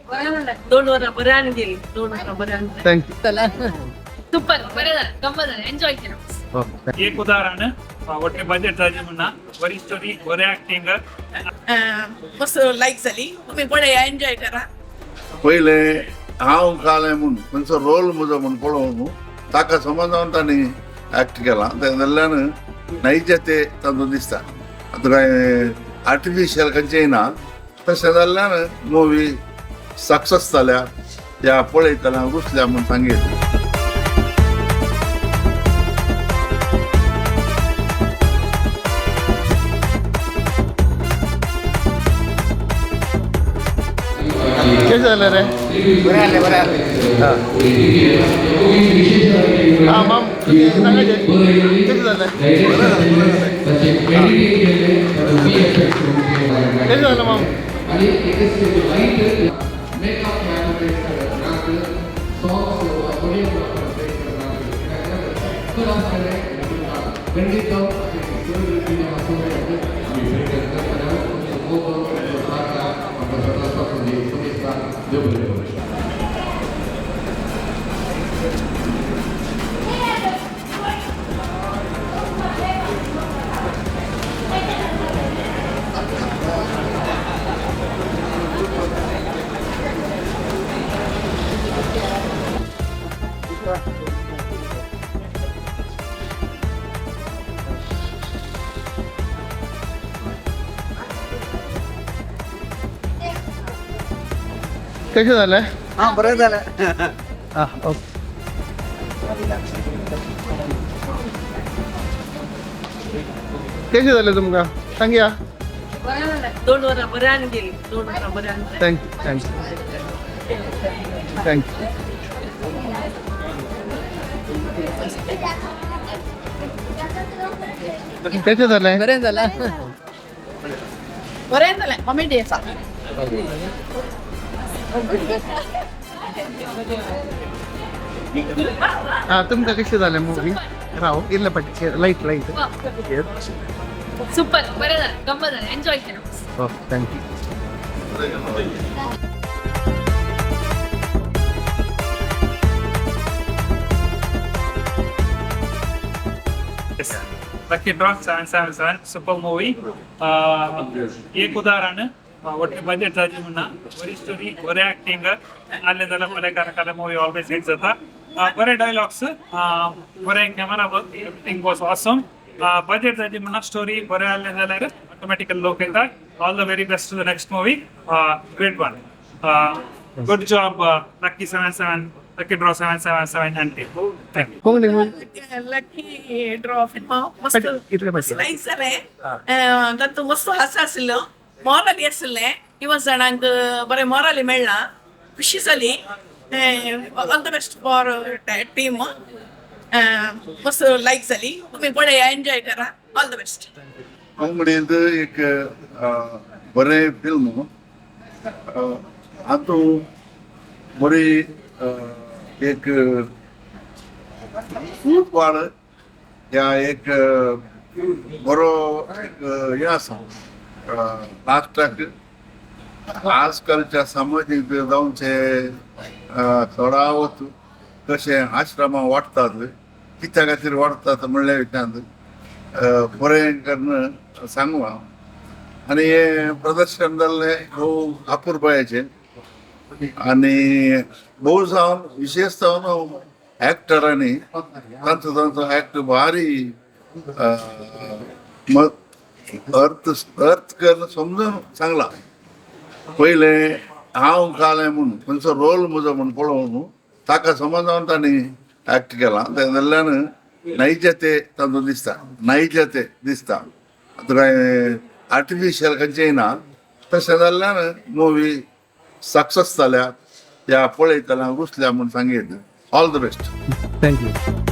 दोन वरां बरें आनी गेली. 2 वरां बरें आनी. Thank you. Super, बरें जालें, गम्मत जालें, एन्जॉय केलें. एक उदाहरण ಒಟ್ಟೆ ಬಜೆಟ್ जाजी म्हणा बरी स्टोरी, बरें एक्टिंग. मस्त लायक जाली. तुमी पळया, एन्जॉय करा. पयले हांव कालें म्हूण खंयचो रोल म्हजो म्हूण पळोवन ताका समजून तांणी एक्ट केला. तें जाल्ल्यान नैज ते तातूंत दिसता. आतां कांय आर्टिफिशियल खंयचें ना. तशें जाल्ल्यान मुवी सक्सेस जाल्या या पळयतना रुचल्या म्हूण सांगीत. कशें जालें रे? बरें आसलें, बरें आसलें. हां हां माम, सांगाचे कशें जालें? कशें जालें माम? कशें जालें? हां, बरें जालें. हां, ओके. कशें जालें तुमकां सांगया. बरें जालें, 2 वरां बरें आनी गेली. 2 वरां बरें आनी. Thank you, thank you, thank you. कशें जालें? बरें जालें, बरें जालें, कॉमेडी आसा. हां, तुमकां कशें जालें मुवी? राव, इल्लें पट्टी लायट लायट. सुपर, बरें जालें, गम्मत जालें, एन्जॉय केलें. Okay, thank you. Lucky Draw 777 super movie. एक उदाहरण ಒಟ್ಟೆ ಬಜೆಟ್ जाजी म्हणा बरी स्टोरी, बरें एक्टिंग आसलें जाल्यार मलेकार काले मुवी ऑलवेज हिट जाता. बरे डायलॉग्स, बरें camera work, everything was awesome. Budget जाजी म्हणा, स्टोरी बरें आसलें जाल्यार ऑटोमॅटिकल लोक येता. All the very best to the next movie. Great one, good job, lucky seven seven lucky draw 777 and thank you. Konkani. Lucky draw film मस्त. इतलें पट्टी. लायक जालें. तातूंत मस्त हांसो आशिल्लो, मॉरली आशिल्लें. इवन जाणांक बरें मॉरली मेळ्ळां, खुशी जाली. All the best for team. मस्त लायक जाली. तुमी पळया, एन्जॉय करा. All the best. कोंकणींत एक बरें फिल्म. हातूंत बरी एक खूब वाड ह्या एक बरो एक हें आसा. लास्टाक आजकालच्या सामाजीक जावचे चडावत कशें आश्रमां वाडटात, कित्या खातीर वाडटात म्हणल्या विचारांत बरें करून सांगू हांव. आनी हें प्रदर्शन जाल्लें भोव अपुरबायेचें आनी भोव जावन विशेश जावन एक्टरांनी तांचो तांचो एक्ट भारी अर्थ अर्थ करून समजून सांगला. पयलें हांव कालें म्हूण खंयचो रोल म्हजो म्हूण पळोवन ताका समजून तांणी एक्ट केला. तें जाल्ल्यान नैज ते तातूंत दिसता, नैज ते दिसता. आतां कांय आर्टिफिशियल खंयचें ना. तशें जाल्ल्यान मुवी सक्सेस जाल्या या पळयतना रुचल्या म्हूण सांगीत. All the best. Thank you.